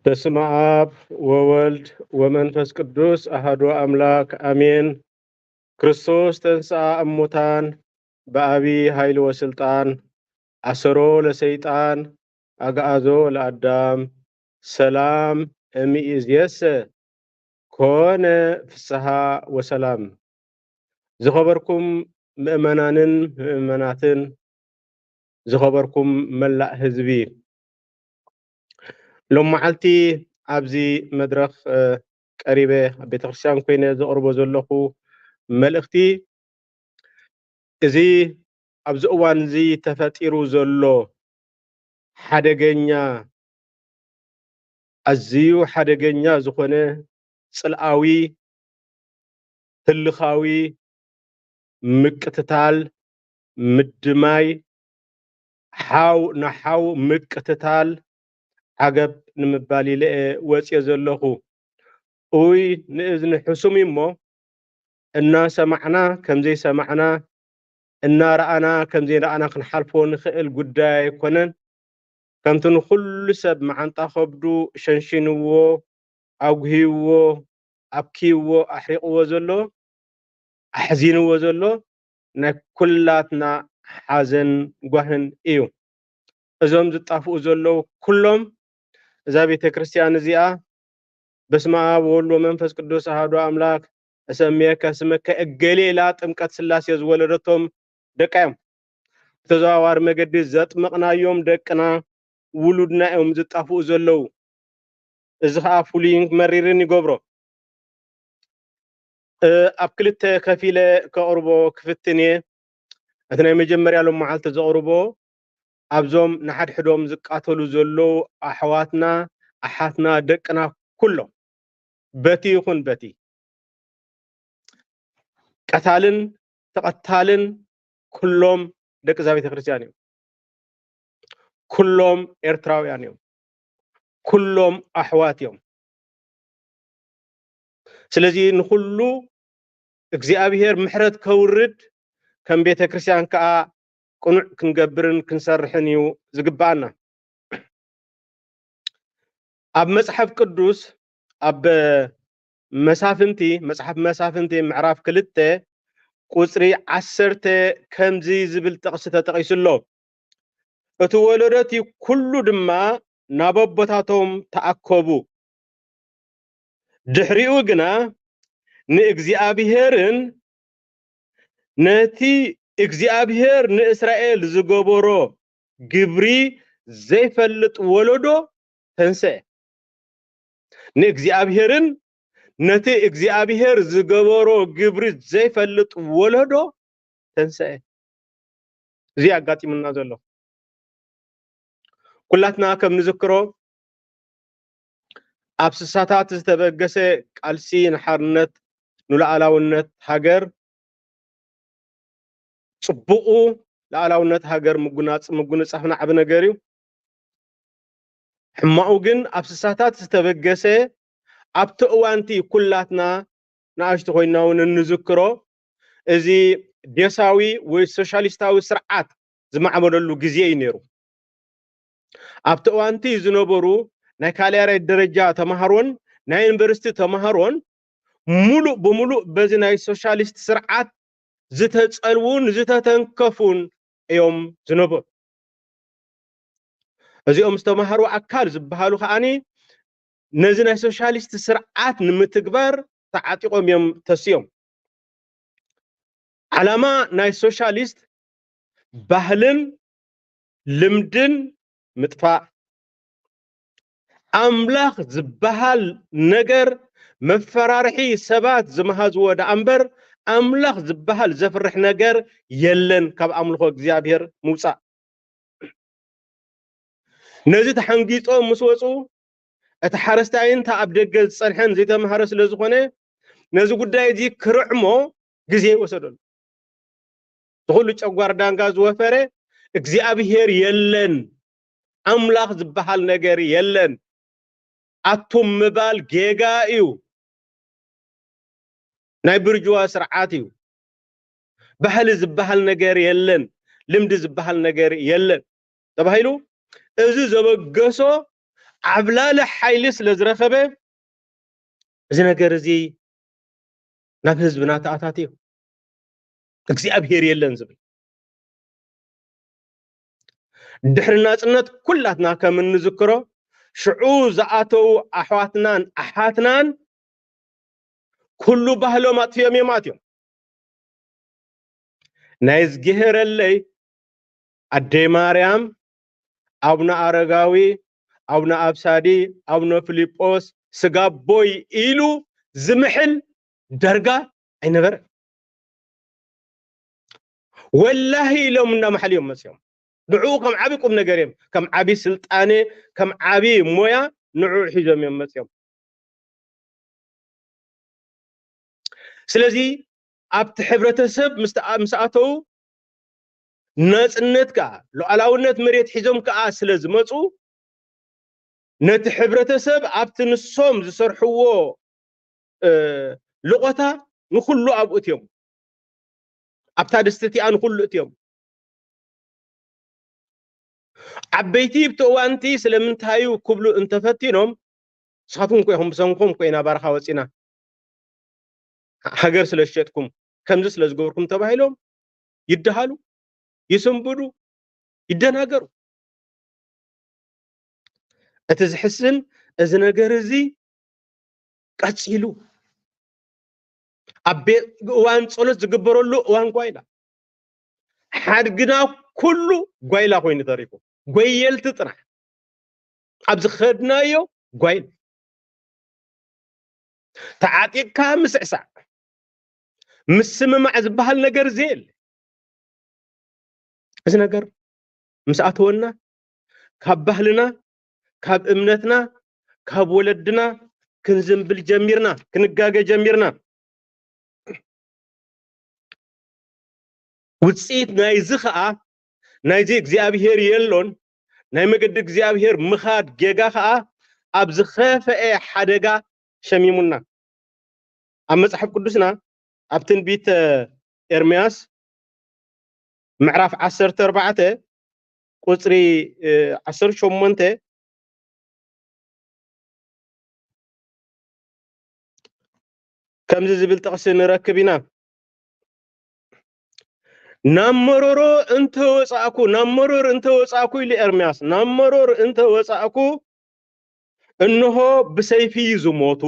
በስመ አብ ወወልድ ወመንፈስ ቅዱስ አሐዱ አምላክ አሜን። ክርስቶስ ተንሥአ እሙታን በአቢ ኃይል ወስልጣን አሰሮ ለሰይጣን አግአዞ ለአዳም ሰላም እምይእዜሰ ኮነ ፍስሐ ወሰላም። ዝኸበርኩም ምእመናንን ምእመናትን፣ ዝኸበርኩም መላእ ህዝቢ፣ ሎም መዓልቲ ኣብዚ መድረኽ ቀሪበ ኣብ ቤተክርስትያን ኮይነ ዘቕርቦ ዘለኹ መልእኽቲ፣ እዚ ኣብዚ እዋን እዚ ተፈጢሩ ዘሎ ሓደገኛ፣ ኣዝዩ ሓደገኛ ዝኾነ ጽልኣዊ፣ ህልኻዊ ምቅትታል፣ ምድማይ፣ ሓው ንሓው ምቅትታል ዓገብ ንምባል ኢለ እየ ወፅየ ዘለኹ። እውይ ንእዝኒ ሕሱም እዩ እሞ፣ እናሰማዕና ከምዘይሰማዕና፣ እናረኣና ከምዘይረኣና ክንሓልፎ ንኽእል ጉዳይ ኣይኮነን። ከምቲ ንኹሉ ሰብ መዓንጣ ከብዱ ሸንሺንዎ፣ ኣጉህይዎ፣ ኣብክይዎ፣ ኣሕሪቕዎ ዘሎ፣ ኣሕዚንዎ ዘሎ ናይ ኩላትና ሓዘን ጓህን እዩ። እዞም ዝጣፍኡ ዘለዉ ኩሎም እዛ ቤተ ክርስቲያን እዚኣ በስመ አብ ወወልድ ወመንፈስ ቅዱስ አሐዱ አምላክ እሰምየከ ስመከ እገሌ ኢላ ጥምቀት ስላሴ ዝወለደቶም ደቃ እዮም። ብተዘዋዋሪ መገዲ ዘጥመቕናዮም ደቅና ውሉድና እዮም ዝጣፍኡ ዘለዉ። እዚ ኸዓ ፍሉይን መሪርን ይገብሮ። ኣብ ክልተ ከፊለ ከቕርቦ ክፍትን እየ። እቲ ናይ መጀመርያ ሎም መዓልቲ ዘቕርቦ ኣብዞም ንሓድሕዶም ዝቃተሉ ዘለዉ ኣሕዋትና፣ ኣሓትና፣ ደቅና ኩሎም በቲ ይኹን በቲ ቀታልን ተቐታልን ኩሎም ደቂ እዛ ቤተክርስትያን እዮም። ኩሎም ኤርትራውያን እዮም። ኩሎም ኣሕዋት እዮም። ስለዚ ንኹሉ እግዚኣብሔር ምሕረት ከውርድ ከም ቤተክርስትያን ከዓ ቅኑዕ ክንገብርን ክንሰርሕን እዩ ዝግብኣና። ኣብ መጽሓፍ ቅዱስ ኣብ መሳፍንቲ፣ መጽሓፍ መሳፍንቲ ምዕራፍ ክልተ ቁጽሪ ዓሰርተ ከምዚ ዝብል ጥቕሲ ተጠቒሱ ኣሎ። እቲ ወለዶ እቲ ኩሉ ድማ ናብ ኣቦታቶም ተኣከቡ። ድሕሪኡ ግና ንእግዚኣብሔርን ነቲ እግዚኣብሔር ንእስራኤል ዝገበሮ ግብሪ ዘይፈልጥ ወለዶ ተንስአ። ንእግዚኣብሔርን ነቲ እግዚኣብሔር ዝገበሮ ግብሪ ዘይፈልጥ ወለዶ ተንስአ። እዚ ኣጋጢሙና ዘሎ። ኩላትና ከም ንዝክሮ ኣብ ስሳታት ዝተበገሰ ቃልሲ ንሓርነት ንሉዓላውነት ሃገር፣ ጽቡቑ ሉዓላውነት ሃገር ምጉናጽ-፣ ምጉንጻፍና ዓቢ ነገር እዩ። ሕማቑ ግን ኣብ ስሳታት ዝተበገሰ፣ ኣብቲ እዋንቲ ኩላትና ንኣሽቱ ኮይንና እውን እንዝክሮ፣ እዚ ዴሳዊ ወይ ሶሻሊስታዊ ስርዓት ዝማዕበለሉ ግዜ እዩ ነይሩ። ኣብቲ እዋንቲ ዝነበሩ ናይ ካልኣይ ደረጃ ተማሃሮን ናይ ዩኒቨርሲቲ ተማሃሮን ሙሉእ ብሙሉእ በዚ ናይ ሶሻሊስት ስርዓት ዝተጸልዉን ዝተተንከፉን እዮም ዝነበሩ። እዚኦም ዝተማሃሩ ኣካል ዝበሃሉ ከዓኒ ነዚ ናይ ሶሻሊስት ስርዓት ንምትግባር ተዓጢቖም እዮም ተስዮም። ዓላማ ናይ ሶሻሊስት ባህልን ልምድን ምጥፋእ፣ ኣምላኽ ዝበሃል ነገር መፈራርሒ ሰባት ዝመሃዝዎ ደኣ እምበር፣ ኣምላኽ ዝበሃል ዘፍርሕ ነገር የለን፣ ካብ ኣምልኾ እግዚኣብሔር ምውጻእ። ነዚ ተሓንጊጦም ምስ ወጹ፣ እቲ ሓረስታይን እታ ኣብ ደገ ዝጸንሐን ዘይተማህረ ስለ ዝኾነ፣ ነዚ ጉዳይ እዚ ክርዕሞ ግዜ ይወሰደሉ። እቲ ኩሉ ጨጓር ዳንጋ ዝወፈረ እግዚኣብሔር የለን፣ ኣምላኽ ዝበሃል ነገር የለን፣ ኣቱም ምባል ጌጋ እዩ። ናይ ብርጅዋ ስርዓት እዩ። ባህሊ ዝበሃል ነገር የለን፣ ልምዲ ዝበሃል ነገር የለን ተባሂሉ፣ እዚ ዘበገሶ ዓብላሊ ሓይሊ ስለ ዝረኸበ፣ እዚ ነገር እዚ ናብ ህዝብና ተኣታትዮ እግዚኣብሄር የለን ዝብል። ድሕሪ ናጽነት ኩላትና ከም እንዝክሮ፣ ሽዑ ዝኣተዉ ኣሕዋትናን ኣሓትናን ኩሉ ባህሎም ኣጥፍዮም እዮም ኣትዮም። ናይ እዝግሄረለይ ኣደይ ማርያም፣ ኣቡነ ኣረጋዊ፣ ኣቡነ ኣብሳዲ፣ ኣቡነ ፊልጶስ፣ ስጋቦይ ኢሉ ዝምሕል ደርጋ ኣይነበረን። ወላሂ ኢሎም እንዳመሓሉ እዮም መፅዮም። ንዕኡ ከም ዓቢ ቁም ነገር እዮም፣ ከም ዓቢ ስልጣነ፣ ከም ዓቢ ሞያ ንዕኡ ሒዞም እዮም መፅዮም። ስለዚ ኣብቲ ሕብረተሰብ ምስ ተኣ-፣ ምስ ኣተዉ፣ ናጽነት ከኣ፣ ሉዓላውነት መሬት ሒዞም ከኣ ስለ ዝመጹ፣ ነቲ ሕብረተሰብ ኣብቲ ንሶም ዝሰርሕዎ፣ እ፣ ልቆታ ንኹሉ ኣብኡ እትዮም። ኣብታ ድስቲ እቲኣ ንኹሉ እትዮም። ዓበይቲ ብቲ እዋንቲ ስለምንታይ እዩ ክብሉ እንተፈቲኖም፣ ንስኻትኩም እኮ ኢኹም፣ ብሰንኮም እኮ ኢና ባርኻ ወጺና፣ ሃገር ስለ ዝሸጥኩም፣ ከምዚ ስለ ዝገበርኩም ተባሂሎም ይደሃሉ፣ ይስንብዱ፣ ይደናገሩ። እቲ ዝሕስን፣ እዚ ነገር እዚ ቀጺሉ፣ ኣብ ቤ-፣ እዋን ጸሎት ዝግበረሉ እዋን ጓይላ፣ ሓድግና ኩሉ ጓይላ ኮይኑ ተሪፉ። ጎየልቲ ጥራሕ ኣብ ዝኸድናዮ ጓይል። ተዓጢቕካ ምስዕሳዕ፣ ምስምማዕ ዝበሃል ነገር ዘየለ። እዚ ነገር ምስ ኣተወና፣ ካብ ባህልና፣ ካብ እምነትና፣ ካብ ወለድና ክንዝንብል ጀሚርና፣ ክንጋገ ጀሚርና። ውጽኢት ናይዚ ኸኣ፣ ናይዚ እግዚኣብሄር የሎን፣ ናይ መገዲ እግዚኣብሄር ምኻድ ጌጋ ኸኣ ኣብ ዝኸፍኤ ሓደጋ ሸሚሙና። ኣብ መጽሓፍ ቅዱስና፣ ኣብ ትንቢት ኤርምያስ ምዕራፍ ዓሰርተ ኣርባዕተ ቁጽሪ፣ እ፣ ዓሰርተ ሸሞንተ ከምዚ ዝብል ጥቕሲ ንረክብ ኢና። "ናብ መሮሮ እንተወጻእኩ፣ ናብ መሮር እንተወጻእኩ" ኢሉ ኤርምያስ፣ "ናብ መሮር እንተወጻእኩ፣ እንሆ ብሰይፊ ዝሞቱ፣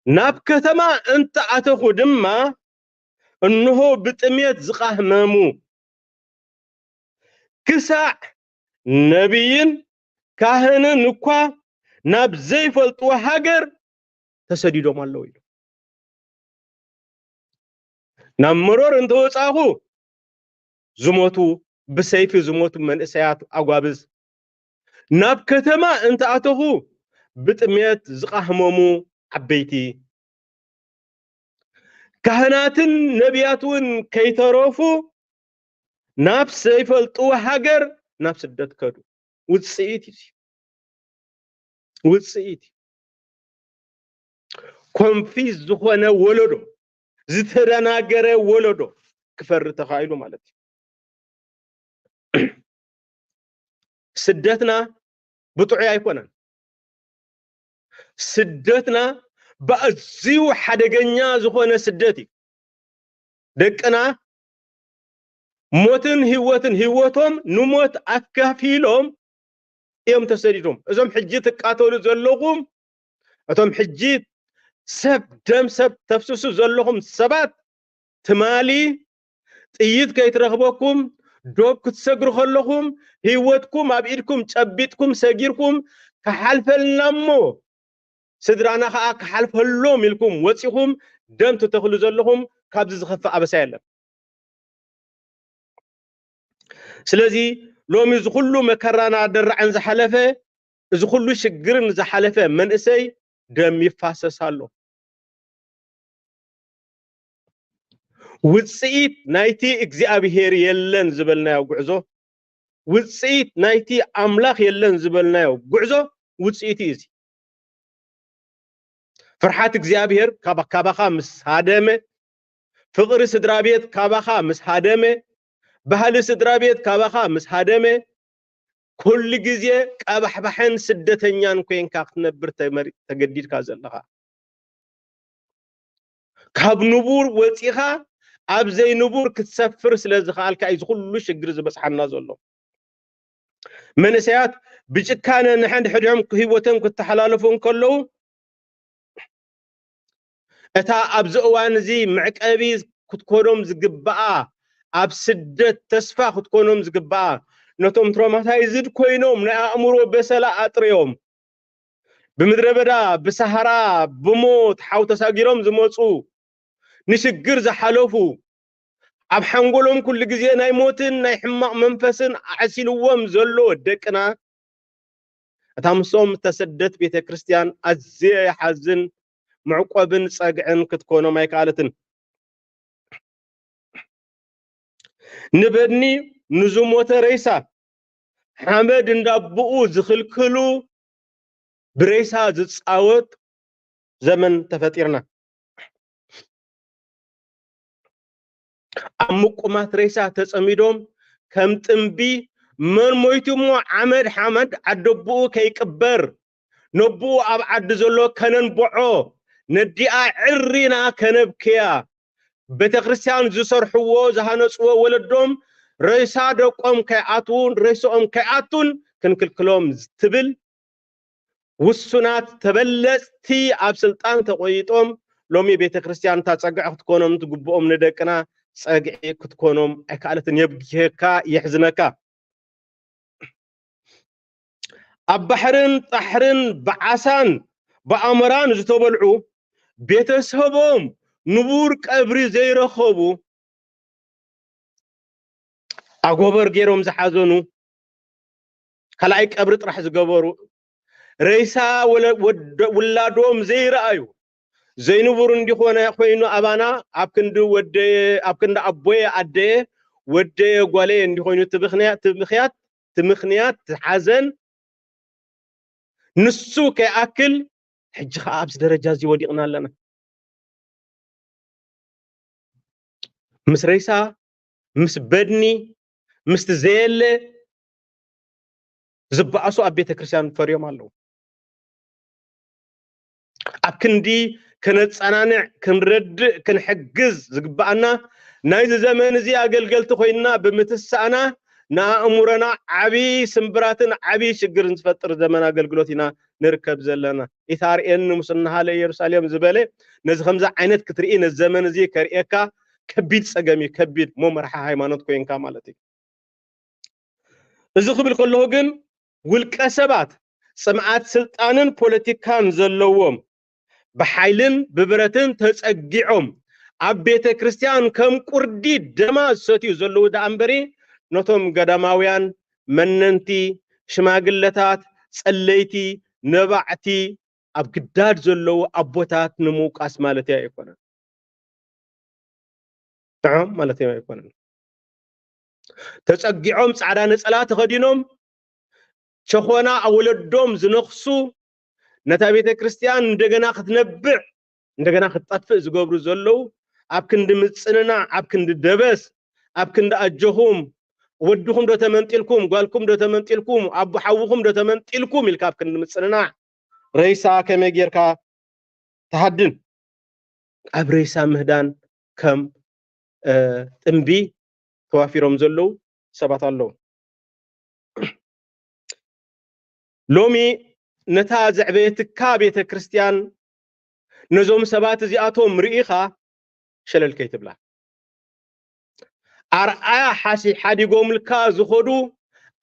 ናብ ከተማ እንተኣተኹ ድማ፣ እንሆ ብጥሜት ዝቓህመሙ፣ ክሳዕ ነቢይን ካህንን እኳ ናብ ዘይፈልጥዎ ሃገር ተሰዲዶም ኣለዉ" ኢሉ። "ናብ መሮር እንተወጻእኹ፣ ዝሞቱ፣ ብሰይፊ ዝሞቱ መንእሰያት ኣጓብዝ፣ ናብ ከተማ እንተኣተኹ፣ ብጥሜት ዝቓህመሙ ዓበይቲ፣ ካህናትን ነቢያት እውን ከይተረፉ፣ ናብ ዘይፈልጥዎ ሃገር፣ ናብ ስደት ከዱ።" ውጽኢት እዩ። ውጽኢት እዩ። ኮንፊዝ ዝኾነ ወለዶ፣ ዝተደናገረ ወለዶ ክፈሪ ተኻኢሉ ማለት እዩ። ስደትና ብጥዑይ ኣይኮነን። ስደትና ብኣዝዩ ሓደገኛ ዝኾነ ስደት እዩ። ደቅና ሞትን ህይወትን፣ ህይወቶም ንሞት ኣካፊሎም እዮም ተሰዲዶም። እዞም ሕጂ ትቃተሉ ዘለኹም፣ እቶም ሕጂ ሰብ፣ ደም ሰብ ተፍስሱ ዘለኹም ሰባት፣ ትማሊ ጥይት ከይትረኽበኩም፣ ዶብ ክትሰግሩ ከለኹም፣ ህይወትኩም ኣብ ኢድኩም ጨቢጥኩም ሰጊርኩም፣ "ክሓልፈልና እሞ ስድራና ኸኣ ክሓልፈሎም" ኢልኩም ወጺኹም ደም ትተኽሉ ዘለኹም፣ ካብዚ ዝኸፍእ ኣበሳ የለን። ስለዚ ሎሚ እዚ ኩሉ መከራና ደራዕን ዝሓለፈ፣ እዚ ኩሉ ሽግርን ዝሓለፈ መንእሰይ ደም ይፋሰስ ኣሎ። ውጽኢት ናይቲ እግዚኣብሄር የለን ዝበልናዮ ጉዕዞ፣ ውጽኢት ናይቲ ኣምላኽ የለን ዝበልናዮ ጉዕዞ ውጽኢቱ እዩ እዚ። ፍርሓት እግዚኣብሄር ካባ-፣ ካባኻ ምስ ሃደመ፣ ፍቕሪ ስድራ ቤት ካባኻ ምስ ሃደመ፣ ባህሊ ስድራ ቤት ካባኻ ምስ ሃደመ፣ ኩሉ ግዜ ቀባሕባሕን ስደተኛን ኮይንካ ክትነብር ተገዲድካ ዘለኻ፣ ካብ ንቡር ወፂኻ ኣብ ዘይንቡር ክትሰፍር ስለ ዝኸኣልካ እዩ ዝኩሉ ሽግር ዝበፅሓና ዘሎ። መንእሰያት ብጭካነ ንሕድሕዶም ህይወቶም ክተሓላለፉ እንከለዉ፣ እታ ኣብዚ እዋን እዚ መዕቀቢ ክትኮኖም ዝግብኣ፣ ኣብ ስደት ተስፋ ክትኮኖም ዝግብኣ፣ ነቶም ትሮማታይዝድ ኮይኖም ናይ ኣእምሮ በሰላ ኣጥርዮም፣ ብምድረ በዳ፣ ብሳህራ፣ ብሞት ሓው ተሳጊሮም ዝመፁ፣ ንሽግር ዝሓለፉ፣ ኣብ ሓንጎሎም ኩሉ ግዜ ናይ ሞትን ናይ ሕማቕ መንፈስን ኣዕሲልዎም ዘሎ ደቅና፣ እታ ምስኦም እተሰደት ቤተ ክርስቲያን ኣዝየ ይሓዝን፣ መዕቆብን ጸግዕን ክትኮኖም ኣይከኣለትን። ንበድኒ ንዝሞተ ሬሳ ሓመድ እንዳብኡ ዝኽልክሉ፣ ብሬሳ ዝጻወት ዘመን ተፈጢርና። ኣብ ምቁማት ሬሳ ተጸሚዶም ከም ጥንቢ፣ መን ሞይቱ እሞ ዓመድ ሓመድ ዓደቦኡ ከይቅበር፣ ነቦኡ ኣብ ዓዲ ዘሎ ከነንብዖ፣ ነዲኣ ዕሪና ከነብክያ፣ ቤተ ክርስቲያን ዝሰርሕዎ ዝሃነጽዎ ወለዶም ሬሳ ደቆም ከይኣትዉን ሬስኦም ከይኣቱን ክንክልክሎም ትብል ውሱናት ተበለጽቲ ኣብ ስልጣን ተቆይጦም ሎሚ ቤተ ክርስቲያን እታ ጸግዒ ክትኮኖም ትግብኦም ንደቅና ጸግዒ ክትኮኖም ኣይከኣለትን። የብኪየካ፣ የሕዝነካ። ኣብ ባሕርን ጣሕርን ብዓሳን ብኣሞራን ዝተበልዑ ቤተሰቦም ንቡር ቀብሪ ዘይረኸቡ ኣጎበር ገይሮም ዝሓዘኑ ካልኣይ ቀብሪ ጥራሕ ዝገበሩ ሬሳ ውላዶም ዘይረኣዩ ዘይንቡር እንዲኾነ ኮይኑ ኣባና ኣብ ክንዲ ወደየ ኣብ ክንዲ ኣቦየ ኣደየ ወደየ ጓለየ እንዲኾይኑ ትምኽንያት ትምኽያት ትምኽንያት ሓዘን ንሱ ከይኣክል ሕጂ ከዓ ኣብዚ ደረጃ እዚ ወዲቕና ኣለና። ምስ ሬሳ ምስ በድኒ ምስቲ ዘየለ ዝበኣሱ ኣብ ቤተ ክርስቲያን ፈርዮም ኣለዉ። ኣብ ክንዲ ከነጸናንዕ ክንረድእ ክንሕግዝ ዝግብኣና ናይዚ ዘመን እዚ ኣገልገልቲ ኮይንና ብምትሳእና ንኣእምሮና ዓብዪ ስምብራትን ዓብዪ ሽግርን ዝፈጥር ዘመን ኣገልግሎት ኢና ንርከብ ዘለና። ኢታርእየኒ ሙስናሃ ለኢየሩሳሌም ዝበለ ነዚ ከምዚ ዓይነት ክትርኢ ነዚ ዘመን እዚ ከርእየካ ከቢድ ጸገም እዩ። ከቢድ ሞ መርሓ ሃይማኖት ኮይንካ ማለት እዩ። እዚ ክብል ከለኹ ግን ውልቀ ሰባት ጽምኣት ስልጣንን ፖለቲካን ዘለዎም ብሓይልን ብብረትን ተጸጊዖም ኣብ ቤተ ክርስቲያን ከም ቁርዲ ደማ ዝሰትዩ ዘለዉ ደኣ እምበሪ ነቶም ገዳማውያን መነንቲ ሽማግለታት ጸለይቲ ነባዕቲ ኣብ ግዳድ ዘለዉ ኣቦታት ንምውቃስ ማለት እያ ኣይኮነን። ንዖም ማለት እያ ኣይኮነን። ተጸጊዖም ጻዕዳ ነጸላ ተኸዲኖም ሸኾና ኣወለዶም ዝነኽሱ ነታ ቤተ ክርስቲያን እንደገና ክትነብዕ እንደገና ክትጠፍእ ዝገብሩ ዘለዉ ኣብ ክንዲ ምጽንናዕ ኣብ ክንዲ ደበስ ኣብ ክንዲ ኣጆኹም ወድኹም ዶ ተመንጢልኩም ጓልኩም ዶ ተመንጢልኩም ኣቦ ሓውኹም ዶ ተመንጢልኩም ኢልካ ኣብ ክንዲ ምጽንናዕ ሬሳ ከመይ ጌርካ ትሃድን ኣብ ሬሳ ምህዳን ከም ጥንቢ ተዋፊሮም ዘለዉ ሰባት ኣለዉ። ሎሚ ነታ ዘዕበየትካ ቤተ ክርስቲያን ነዞም ሰባት እዚኣቶም ርኢኻ ሸለል ከይትብላ። ኣርኣያ ሓዲጎምልካ ዝኸዱ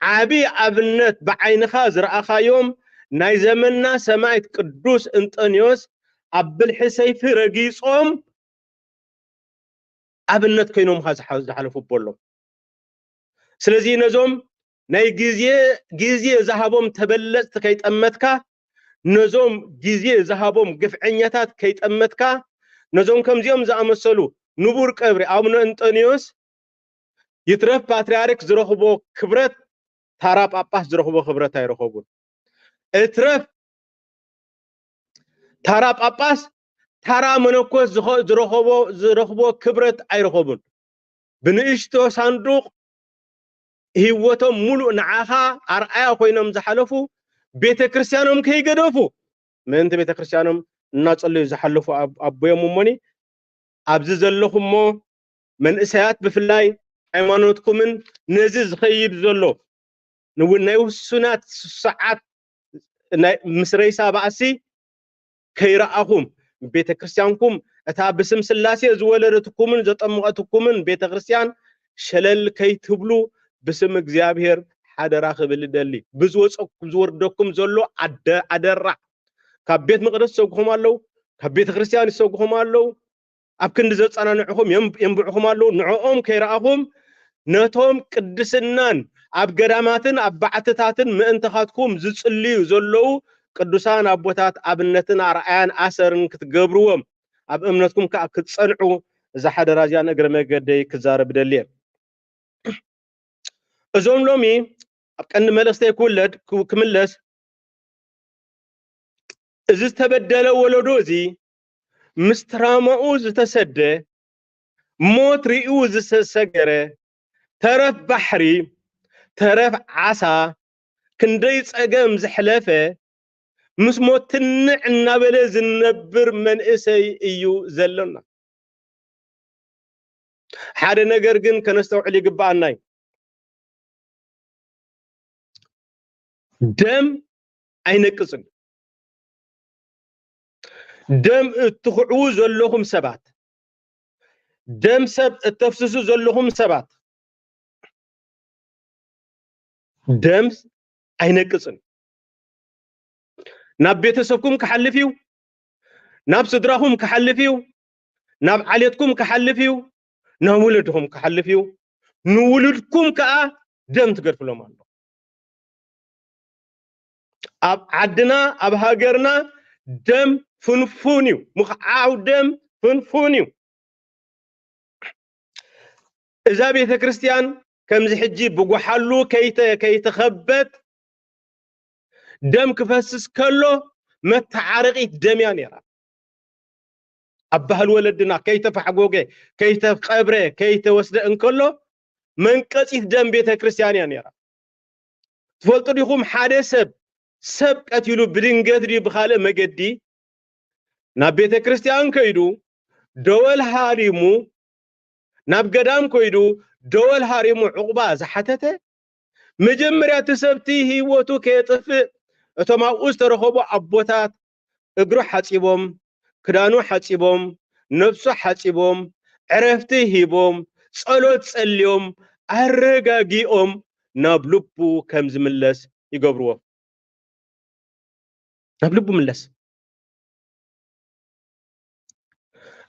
ዓቢ ኣብነት ብዓይንኻ ዝረኣኻዮም ናይ ዘመንና ሰማዕት ቅዱስ እንጠንዮስ ኣብ ብልሒ ሰይፊ ረጊጾም ኣብነት ኮይኖምኻ ዝሓለፉ ቦሎም። ስለዚ ነዞም ናይ ግዜ ግዜ ዝሃቦም ተበለጽቲ ከይጠመትካ ነዞም ግዜ ዝሃቦም ግፍዐኛታት ከይጠመትካ ነዞም ከምዚኦም ዝኣመሰሉ ንቡር ቀብሪ ኣቡነ እንጠንዮስ ይትረፍ ፓትርያርክ ዝረኽቦ ክብረት ታራ ጳጳስ ዝረኽቦ ክብረት ኣይረኸቡን። እትረፍ ታራ ጳጳስ ታራ መነኮስ ዝረኽቦ ክብረት ኣይረኸቡን። ብንእሽቶ ሳንዱቕ ህይወቶም ሙሉእ ንዓኻ ኣርኣያ ኮይኖም ዝሓለፉ፣ ቤተ ክርስቲያኖም ከይገደፉ ምእንቲ ቤተ ክርስቲያኖም እናጸለዩ ዝሓለፉ ኣቦ እዮም። እሞኒ ኣብዚ ዘለኹሞ መንእሰያት ብፍላይ ሃይማኖትኩምን ነዚ ዝኸይድ ዘሎ ንው-፣ ናይ ውሱናት ሰዓት ናይ ምስ ሬሳ ባእሲ ከይረኣኹም፣ ቤተ ክርስቲያንኩም እታ ብስም ስላሴ ዝወለደትኩምን ዘጠመቐትኩምን ቤተ ክርስቲያን ሸለል ከይትብሉ ብስም እግዚኣብሔር ሓደራ ክብል እደሊ። ብዝወፀኩም ዝወርደኩም ዘሎ ኣደ-፣ ኣደራ። ካብ ቤት መቕደስ ይሰጉኹም ኣለዉ፣ ካብ ቤተ ክርስቲያን ይሰጉኹም ኣለዉ። ኣብ ክንዲ ዘጸናንዕኹም የም-፣ የንብዕኹም ኣለዉ። ንዕኦም ከይረኣኹም ነቶም ቅድስናን ኣብ ገዳማትን ኣብ ባዕትታትን ምእንተኻትኩም ዝጽልዩ ዘለዉ ቅዱሳን ኣቦታት ኣብነትን ኣርኣያን ኣሰርን ክትገብርዎም፣ ኣብ እምነትኩም ከኣ ክትጸንዑ እዛ ሓደራ እዚኣ ንእግረ መገደይ ክዛረብ እደሊ እየ። እዞም ሎሚ ኣብ ቀንዲ መልእኽተይ ክውለድ፣ ክው-፣ ክምለስ፣ እዚ ዝተበደለ ወለዶ እዚ ምስ ትራማኡ ዝተሰደ፣ ሞት ርእዩ ዝተሰገረ፣ ተረፍ ባሕሪ፣ ተረፍ ዓሳ፣ ክንደይ ጸገም ዘሕለፈ፣ ምስ ሞት ትንዕ እናበለ ዝነብር መንእሰይ እዩ ዘሎና። ሓደ ነገር ግን ከነስተውዕል ይግብኣና እዩ። ደም ኣይነቅጽን። ደም እትኽዕዉ ዘለኹም ሰባት፣ ደም ሰብ እተፍስሱ ዘለኹም ሰባት፣ ደም ኣይነቅጽን። ናብ ቤተሰብኩም ክሓልፍ እዩ፣ ናብ ስድራኹም ክሓልፍ እዩ፣ ናብ ዓሌትኩም ክሓልፍ እዩ፣ ናብ ውሉድኹም ክሓልፍ እዩ። ንውሉድኩም ከኣ ደም ትገድፍሎም ኣሎ። ኣብ ዓድና፣ ኣብ ሃገርና ደም ፍንፉን እዩ፣ ምኽዓው ደም ፍንፉን እዩ። እዛ ቤተ ክርስቲያን ከምዚ ሕጂ ብጓሓሉ ከይተ-፣ ከይተኸበት ደም ክፈስስ ከሎ መተዓረቒት ደም እያ ነይራ። ኣብ ባህሊ ወለድና ከይተፋሕጎገ፣ ከይተቐብረ፣ ከይተወስደ እንከሎ መንቀጺት ደም ቤተ ክርስቲያን እያ ነይራ። ትፈልጡ ዲኹም ሓደ ሰብ፣ ሰብ ቀቲሉ ብድንገት ድዩ ብኻልእ መገዲ ናብ ቤተ ክርስቲያን ከይዱ ደወል ሃሪሙ፣ ናብ ገዳም ከይዱ ደወል ሃሪሙ ዕቑባ ዝሓተተ፣ መጀመርያ እቲ ሰብቲ ህይወቱ ከየጥፍእ እቶም ኣብኡ ዝተረኸቡ ኣቦታት እግሩ ሓጺቦም፣ ክዳኑ ሓጺቦም፣ ነብሱ ሓጺቦም፣ ዕረፍቲ ሂቦም፣ ጸሎት ጸልዮም፣ ኣረጋጊኦም ናብ ልቡ ከም ዝምለስ ይገብርዎ። ናብ ልቡ ምለስ።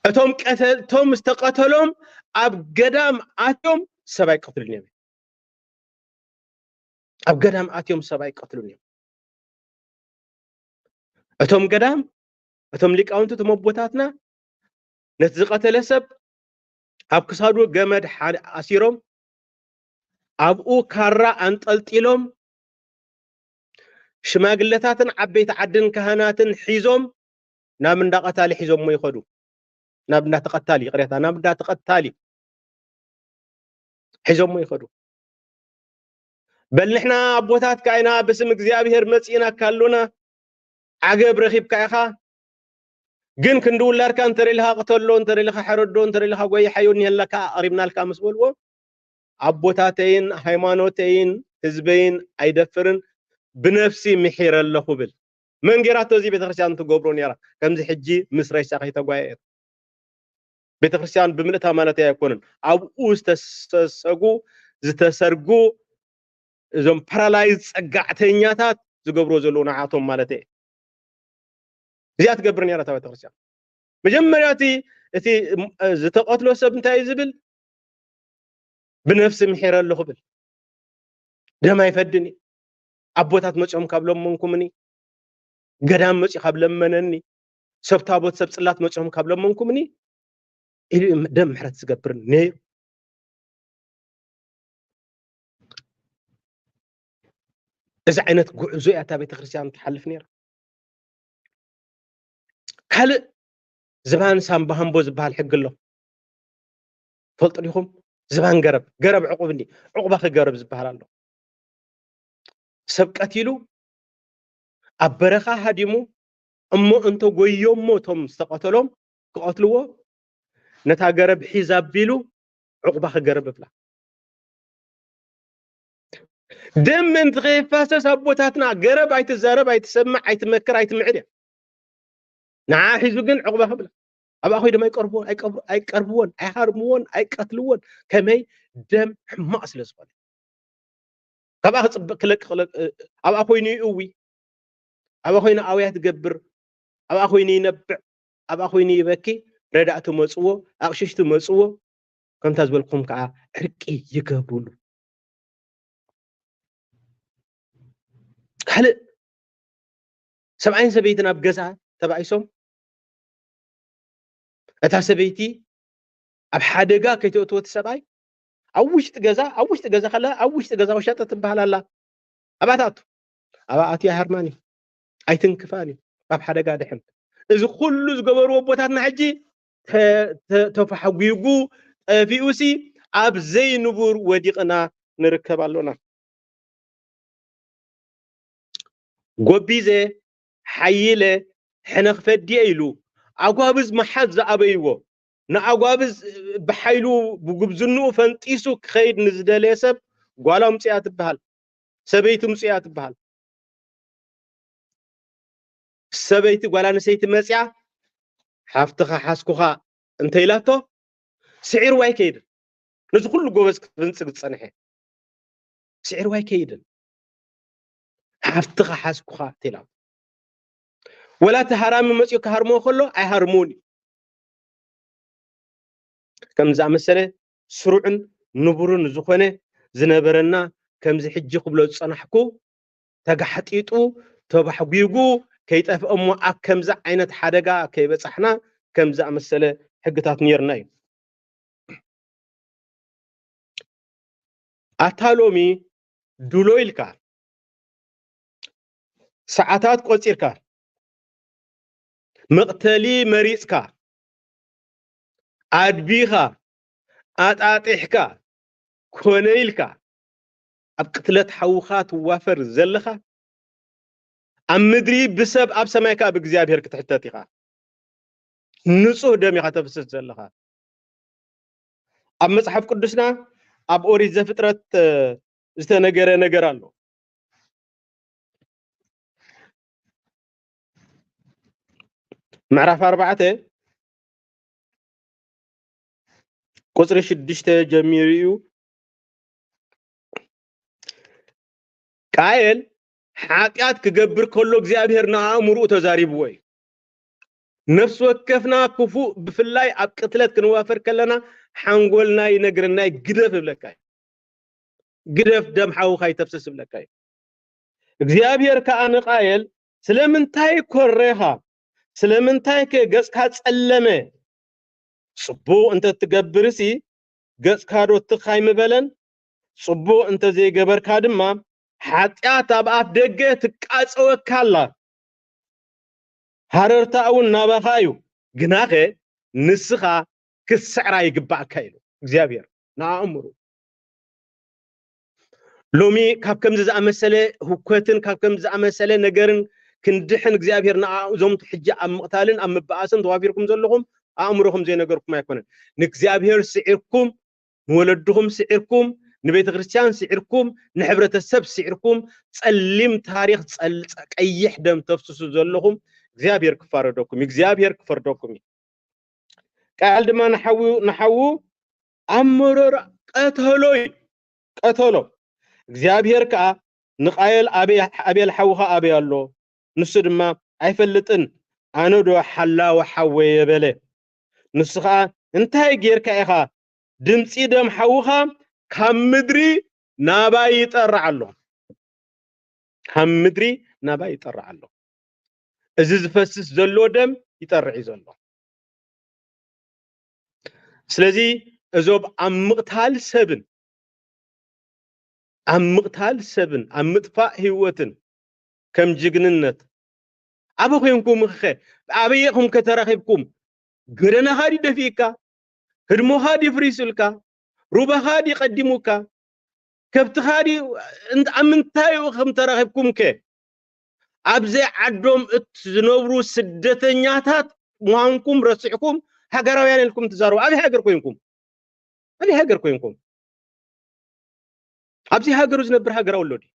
እቶም ቀተ-፣ እቶም ዝተቐተሎም ኣብ ገዳም ኣትዮም ሰብ ኣይቀትሉን እዮም። ኣብ ገዳም ኣትዮም ሰብ ኣይቀትሉን እዮም። እቶም ገዳም፣ እቶም ሊቃውንቲ፣ እቶም ኣቦታትና ነቲ ዝቐተለ ሰብ ኣብ ክሳዱ ገመድ ሓ-፣ ኣሲሮም፣ ኣብኡ ካራ ኣንጠልጢሎም፣ ሽማግለታትን ዓበይቲ ዓድን ካህናትን ሒዞም ናብ እንዳ ቀታሊ ሒዞሞ ይኸዱ። ናብ እንዳ ተቐታሊ፣ ይቕሬታ፣ ናብ እንዳ ተቐታሊ ሒዞሞ ይኸዱ። በል ንሕና ኣቦታትካ ኢና፣ ብስም እግዚኣብሔር መጺእናካ ኣሎና፣ ዓገብ ረኺብካ ኢኻ፣ ግን ክንዲ ውላድካ እንተ ደሊኻ ቅተሎ፣ እንተ ደሊኻ ሕረዶ፣ እንተ ደሊኻ ጎይሓዮ፣ እኒሀለካ፣ ኣቕሪብናልካ ምስ በልዎ፣ ኣቦታተይን ሃይማኖተይን ህዝበይን ኣይደፍርን፣ ብነፍሲ ምሒረ ኣለኹ ብል። መን ጌራቶ እዚ ቤተክርስትያን ትገብሮ ነይራ? ከምዚ ሕጂ ምስ ሬሳ ከይተጓየየት። ቤተክርስትያን ብምልእታ ማለት ኣይኮነን። ኣብኡ ዝተሰሰጉ፣ ዝተሰርጉ፣ እዞም ፓራላይዝ ጸጋዕተኛታት ዝገብርዎ ዘለዉ ንዓቶም ማለት እየ። እዚኣ ትገብር ነይራ እታ ቤተክርስትያን። መጀመርያ እቲ፣ እቲ፣ እ፣ ዝተቐትሎ ሰብ እንታይ እዩ ዝብል? "ብነፍሲ ምሒረ ኣለኹ" ብል። ደም ኣይፈድን እዩ። ኣቦታት መጺኦም ካብ ለመንኩምኒ፣ ገዳም መጺኡ ካብ ለመነኒ፣ ሰብ ታቦት፣ ሰብ ጽላት መጺኦም ካብ ለመንኩምኒ ኢሉ እዩ ደም ምሕረት ዝገብር ነይሩ። እዚ ዓይነት ጉዕዞ እያ እታ ቤተክርስትያን ትሓልፍ ነይራ። ካልእ ዝባን ሳምባሃምቦ ዝበሃል ሕጊ ኣሎ። ትፈልጡ ዲኹም? ዝባን ገረብ፣ ገረብ ዕቑብ እንዲ፣ ዕቑባ ክገረብ ዝበሃል ኣሎ። ሰብ ቀቲሉ ኣብ በረኻ ሃዲሙ እሞ እንተ ጎዮሞ እቶም ዝተቐተሎም ክቐትልዎ፣ ነታ ገረብ ሒዝ ኣቢሉ ዕቑባ ክገረብ እብላ። ደም ምእንቲ ከይፋሰስ ኣቦታትና ገረብ ኣይትዛረብ፣ ኣይትሰምዕ፣ ኣይትመክር፣ ኣይትምዕድ እያ። ንዓ ሒዙ ግን ዕቑባ ክብላ። ኣብኣ ኮይዶም ኣይቀርብዎን፣ ኣይቀብሩ-፣ ኣይቀርብዎን፣ ኣይሃርምዎን፣ ኣይቀትልዎን። ከመይ? ደም ሕማቕ ስለ ዝኾነ። ካብኣ ክጽበ-፣ ክለቅ-፣ ክለቅ-፣ ኣብኣ ኮይኑ ይእዊ፣ ኣብኣ ኮይኑ ኣውያት ይገብር፣ ኣብኣ ኮይኑ ይነብዕ፣ ኣብኣ ኮይኑ ይበኪ። ረዳእቲ መጽዎ፣ ኣቕሽሽቲ መጽዎ፣ ከምታ ዝበልኩም ከዓ ዕርቂ ይገብሩሉ። ካልእ ሰብኣይን ሰበይትን ኣብ ገዛ ተባኢሶም፣ እታ ሰበይቲ ኣብ ሓደጋ ከይተእትዎ እቲ ሰብኣይ ኣብ ውሽጢ ገዛ፣ ኣብ ውሽጢ ገዛ ከላ ኣብ ውሽጢ ገዛ ወሻጠ ትበሃል ኣላ። ኣብኣ ትኣቱ። ኣብኣ ኣትያ ሃርማኒ ኣይትንክፋን እዩ፣ ካብ ሓደጋ ድሕን። እዚ ኩሉ ዝገበርዎ ኣቦታትና ሕጂ ተ-፣ ተ-፣ ተፋሕጒጉ ጠፊኡሲ ኣብ ዘይንቡር ወዲቕና ንርከብ ኣሎና። ጎቢዘ፣ ሓይለ፣ ሕነ ክፈዲ እየ ኢሉ ኣጓብዝ መሓዝ ዝኣበይዎ፣ ንኣጓብዝ ብሓይሉ ብጉብዝንኡ ፈንጢሱ ክኸይድ ንዝደለየ ሰብ ጓል ኣምፅያ ትበሃል፣ ሰበይቲ ምፅያ ትበሃል። ሰበይቲ ጓል ኣንስተይቲ መፅያ ሓፍትኻ ሓዝኩኻ እንተኢላቶ ስዒርዋ ኣይከይድን። ነዚ ኩሉ ጎበዝ ክፍንፅግ ዝፀንሐ ስዒርዋ ኣይከይድን። ሓፍትኻ ሓዝኩኻ እንተኢላቶ ወላ እቲ ሃራሚ መፅዮ ክሃርሞ ከሎ ኣይሃርሞን እዩ። ከም ዝኣመሰለ ስሩዕን ንቡርን ዝኾነ ዝነበረና ከምዚ ሕጂ ክብሎ ዝጸናሕኩ ተጋሕጢጡ ተባሕጒጉ ከይጠፍእ እሞ ኣብ ከምዚ ዓይነት ሓደጋ ከይበጻሕና ከም ዝኣመሰለ ሕግታት ነይርና እዩ። ኣታ ሎሚ ዱሎ ኢልካ፣ ሰዓታት ቆጺርካ፣ መቕተሊ መሪጽካ፣ ኣድቢኻ፣ ኣጣጢሕካ፣ ኮነ ኢልካ ኣብ ቅትለት ሓውኻ ትዋፈር ዘለኻ፣ ኣብ ምድሪ ብሰብ ኣብ ሰማይ ከኣ ብእግዚኣብሔር ክትሕተት ኢኻ። ንጹህ ደም ኢኻ ተፍስስ ዘለኻ። ኣብ መጽሓፍ ቅዱስና ኣብ ኦሪት ዘፍጥረት ዝተነገረ ነገር ኣሎ። ምዕራፍ ኣርባዕተ ቁጽሪ ሽዱሽተ ጀሚሩ እዩ። ቃየል ሓጢኣት ክገብር ከሎ እግዚኣብሔር ንኣእምርኡ ተዛሪብዎ እዩ። ነፍሲ ወከፍና ክፉእ ብፍላይ ኣብ ቅትለት ክንዋፈር ከለና ሓንጎልና ይነግረና እዩ፣ ግደፍ ይብለካ እዩ። ግደፍ ደም ሓውኻ ይተፍስስ ይብለካ እዩ። እግዚኣብሔር ከኣ ንቃየል ስለምንታይ ኮሬኻ? ስለምንታይ ከ ገጽካ ጸለመ? ጽቡቕ እንተ ትገብርሲ ገጽካ ዶ ትኽ ኣይምበለን? ጽቡቕ እንተ ዘይገበርካ ድማ ሓጢኣት ኣብ ኣፍ ደገ ትቃጸወካ ኣላ። ሃረርታ እውን ናባኻ እዩ፣ ግናኸ ንስኻ ክትስዕራ ይግባእካ ኢሉ እግዚኣብሔር ንኣእምሩ። ሎሚ ካብ ከምዚ ዝኣመሰለ ህኮትን ካብ ከምዚ ዝኣመሰለ ነገርን ክንድሕን እግዚኣብሔር ንኣእዞም ሕጂ ኣብ ምቕታልን ኣብ ምበኣስን ተዋፊርኩም ዘለኹም ኣእምሮኹም ዘይነገርኩም ኣይኮነን። ንእግዚኣብሔር ስዒርኩም፣ ንወለድኹም ስዒርኩም፣ ንቤተ ክርስቲያን ስዒርኩም፣ ንሕብረተሰብ ስዒርኩም፣ ጸሊም ታሪኽ ጸል-፣ ጸ-፣ ቀይሕ ደም ተፍስሱ ዘለኹም እግዚኣብሔር ክፋረደኩም፣ እግዚኣብሔር ክፈርደኩም እዩ። ቃል ድማ ንሓዉ፣ ንሓዉ ኣብ መሮር ቀተሎ እዩ፣ ቀተሎ። እግዚኣብሔር ከኣ ንቃየል ኣበይ፣ ኣቤል ሓውኻ ኣበይ ኣሎ? ንሱ ድማ ኣይፈልጥን፣ ኣነ ዶ ሓላዊ ሓወየ በለ። ንሱ ኸኣ እንታይ ጌርካ ኢኻ? ድምጺ ደም ሓውኻ ካብ ምድሪ ናባይ ይጠርዕ ኣሎ፣ ካብ ምድሪ ናባይ ይጠርዕ ኣሎ። እዚ ዝፈስስ ዘሎ ደም ይጠርዕ እዩ ዘሎ። ስለዚ እዞም ኣብ ምቕታል ሰብን ኣብ ምቕታል ሰብን ኣብ ምጥፋእ ህይወትን ከም ጅግንነት ኣበይ ኮንኩም ኸ? ኣበይ ኢኹም ከተራኺብኩም? ገደናኻ ድዩ ደፊእካ? ህድሞኻ ድዩ ፍሪሱልካ? ሩባኻ ድዩ ቀዲሙካ? ከብትኻ ድዩ? እንት-፣ ኣብ ምንታይ ኢኹም ተራኺብኩም ከ? ኣብ ዘይዓዶም እትዝነብሩ ስደተኛታት ምዃንኩም ረሲዕኩም ሃገራውያን ኢልኩም ትዛረቡ። ኣበይ ሃገር ኮይንኩም? ኣበይ ሃገር ኮይንኩም? ኣብዚ ሃገሩ ዝነብር ሃገራዊ ኣሎ ድዩ?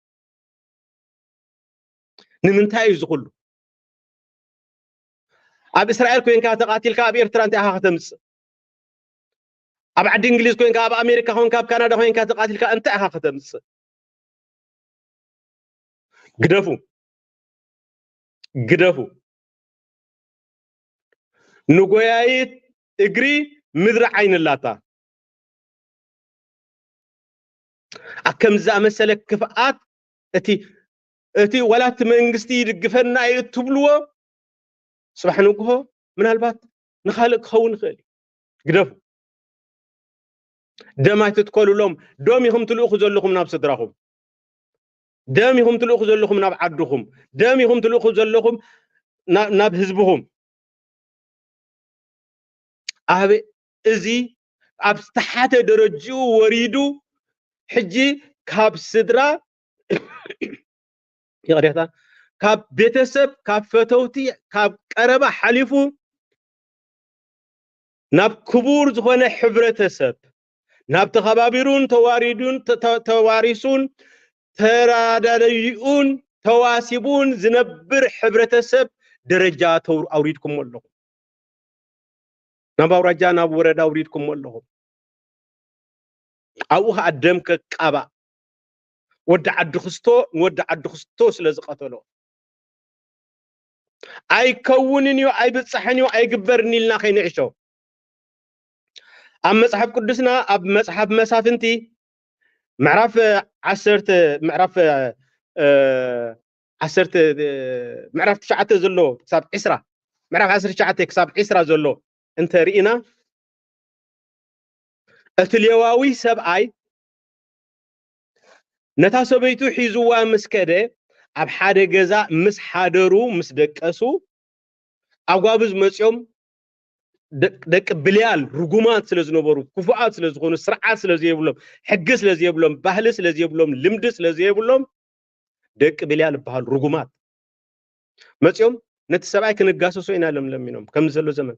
ንምንታይ እዩ እዚ ኩሉ? ኣብ እስራኤል ኮይንካ ተቓቲልካ ኣብ ኤርትራ እንታይ ኢኻ ከተምጽእ? ኣብ ዓዲ እንግሊዝ ኮይንካ፣ ኣብ ኣሜሪካ ኮይንካ፣ ኣብ ካናዳ ኮይንካ ተቓቲልካ እንታይ ኢኻ ከተምጽእ? ግደፉ፣ ግደፉ። ንጎያይት እግሪ ምድሪ ዓይኒ ኣላታ። ኣብ ከምዚ ዝኣመሰለ ክፍኣት እቲ፣ እቲ ዋላ እቲ መንግስቲ ይድግፈና እዩ እትብልዎ፣ ጽባሕ ንግሆ ምናልባት ንኻልእ ክኸውን ይኽእል እዩ። ግደፉ። ደም ኣይትትከሉሎም። ደም ኢኹም ትልእኹ ዘለኹም ናብ ስድራኹም። ደም ኢኹም ትልእኹ ዘለኹም ናብ ዓድኹም። ደም ኢኹም ትልእኹ ዘለኹም ና-፣ ናብ ህዝብኹም። ኣብ እዚ ኣብ ዝተሓተ ደረጅኡ ወሪዱ፣ ሕጂ ካብ ስድራ፣ ይቕሬታ፣ ካብ ቤተሰብ፣ ካብ ፈተውቲ፣ ካብ ቀረባ ሓሊፉ ናብ ክቡር ዝኾነ ሕብረተሰብ፣ ናብ ተኸባቢሩን ተዋሪዱን፣ ተ-፣ ተ-፣ ተዋሪሱን ተራዳዳዩን ተዋሲቡን ዝነብር ሕብረተሰብ ደረጃ ተው-፣ ኣውሪድኩሞ ኣለኹም። ናብ ኣውራጃ፣ ናብ ወረዳ ኣውሪድኩሞ ኣለኹም። ኣብኡ ኸኣ ደም ከቃባእ፣ ወዲ ዓዲ ክስቶ ንወዲ ዓዲ ክስቶ ስለ ዝቐተሎ። ኣይከውንን እዩ፣ ኣይብጻሕን እዩ፣ ኣይግበርን ኢልና ከይንዕሾ። ኣብ መጽሓፍ ቅዱስና፣ ኣብ መጽሓፍ መሳፍንቲ ምዕራፍ ዓሰርተ፣ ምዕራፍ፣ እ፣ ዓሰርተ፣ እ፣ ምዕራፍ ትሽዓተ ዘሎ ክሳብ ዕስራ፣ ምዕራፍ ዓሰርተ ትሽዓተ ክሳብ ዕስራ ዘሎ እንተ ርኢና፣ እቲ ሌዋዊ ሰብኣይ ነታ ሰበይቱ ሒዝዋ ምስ ከደ፣ ኣብ ሓደ ገዛ ምስ ሓደሩ፣ ምስ ደቀሱ፣ ኣጓብዝ መጺኦም፣ ደ-፣ ደቂ ብልያል ርጉማት ስለ ዝነበሩ፣ ክፉኣት ስለ ዝኾኑ፣ ስርዓት ስለ ዘየብሎም፣ ሕጊ ስለ ዘየብሎም፣ ባህሊ ስለ ዘየብሎም፣ ልምዲ ስለ ዘየብሎም፣ ደቂ ብልያል ይበሃሉ፣ ርጉማት። መጺኦም ነቲ ሰብኣይ ክንጋሰሶ ኢና ኢሎም ለሚኖም፣ ከምዚ ዘሎ ዘመን።